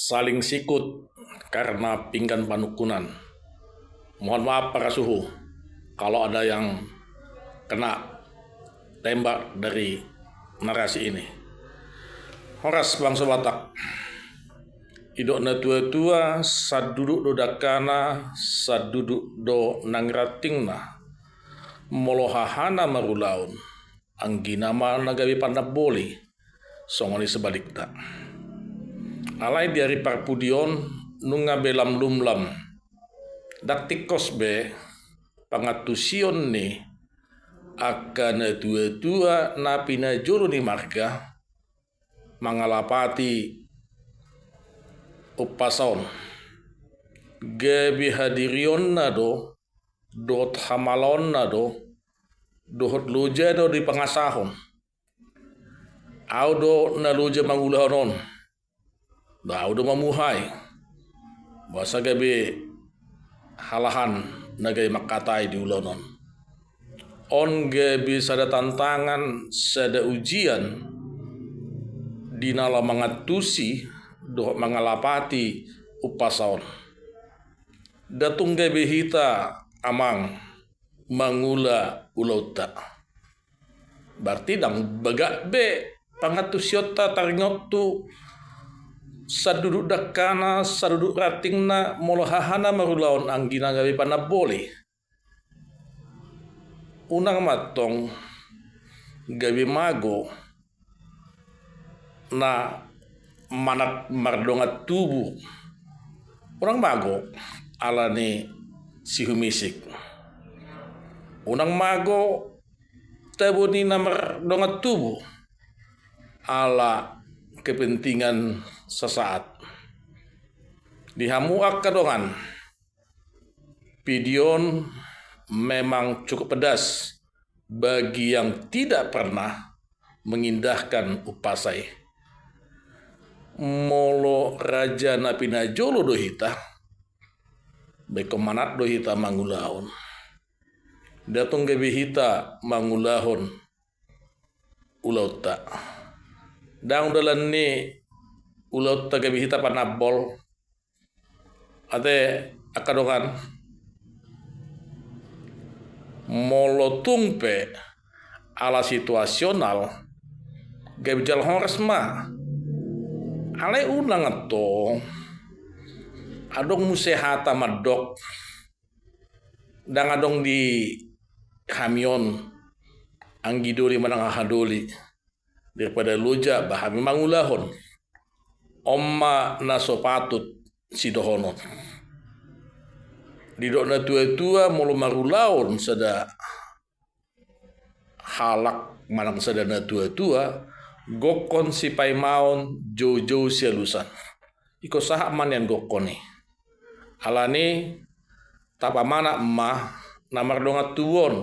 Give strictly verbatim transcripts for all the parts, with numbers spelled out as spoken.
saling sikut karena pinggan panungkunan. Mohon maaf para suhu kalau ada yang kena tembak dari narasi ini. Horas bangso Batak. Didok na tua-tua, sanduduk do dangkana, sanduduk do nang rantingna. Molo hahana marulaon, anggina ma na gabe panamboli. Songon i sebalikna. Alai di ari parpudi on nunga be lam lumlam. Ndang tingkos be pangantusion ni angka na tua-tua na pinajolo ni marga mangalapati umpasa on. Gabe hadirionna do, dohot hamalaonna do, dohot loja do dipangasahon. Au do na loja mangulahon on. Ba au do mamuhai. Boasa gabe halahan na gabe mangkatai di ulaon on. On gabe sada tantangan, sada ujian di na laho mangantusi dohot mangalapati umpasa on. Nda tung gabe hita amang mangula ulaonta. Berarti ndang bagak be pangantusionta taringot tu sanduduk dangkana, sanduduk rantingna, molo hahana marulaon anggina gabe panamboli. Unang ma antong gabe mago na manat mardongan tubu. Unang mago ala ni sihumisik. Unang mago tabo ni na mardongan tubu ala kepentingan sesaat. Di hamu angka dongan, video on memang cukup pedas bagi yang tidak pernah mengindahkan umpasa i. Molo raja na pinajolo do hita, ba ingkon manat do hita mangulahon. Nda tung gabe hita mangulahon ulaonta. Ndang dalan ni ulaonta gabe hita panambol. Ate angka dongan, molo tung pe ala situasional, gabe jala horas ma. Alai unang antong adong muse hata mandok, ndang adong di hami on anggi doli manang haha doli. Daripada loja ba hami mangulahon. On ma na so patut sidohonon. Didok na tua-tua, molo marulaon sada halak manang sada na tua-tua, gokhon sipaimaon, joujou sialusan. Ingkon sahat ma nian gokhon i. Alani tapamanat ma na mardongan tubu on.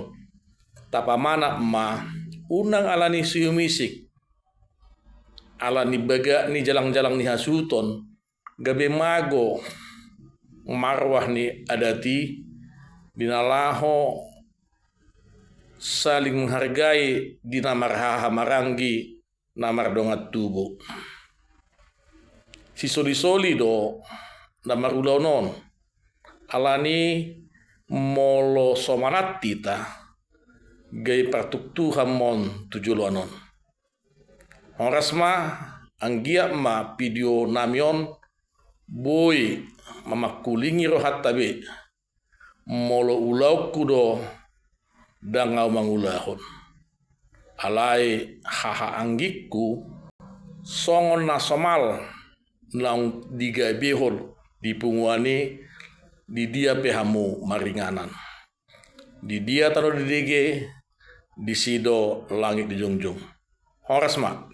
Tapamanat ma, unang alani sihumisik, alani bagak ni jalang-jalang ni hasuhuton, gabe mago marwah ni adat i di na laho saling menghargai di na marhaha maranggi na mardongan tubu. Sisoli-soli do na marulaon on. Alani molo so manat hita, gabe partuktuhan ma on tu joloan on. Horas ma, anggiat ma video nami on boi mamangkulingi rohanta be. Molo ulaonku do ndang au mangulahon. Alai haha anggingku songon na somal naung digabehon di punguan i, di dia pe hamu maringanan. Di dia tano didege, disi do langit dijungjung. Horas ma.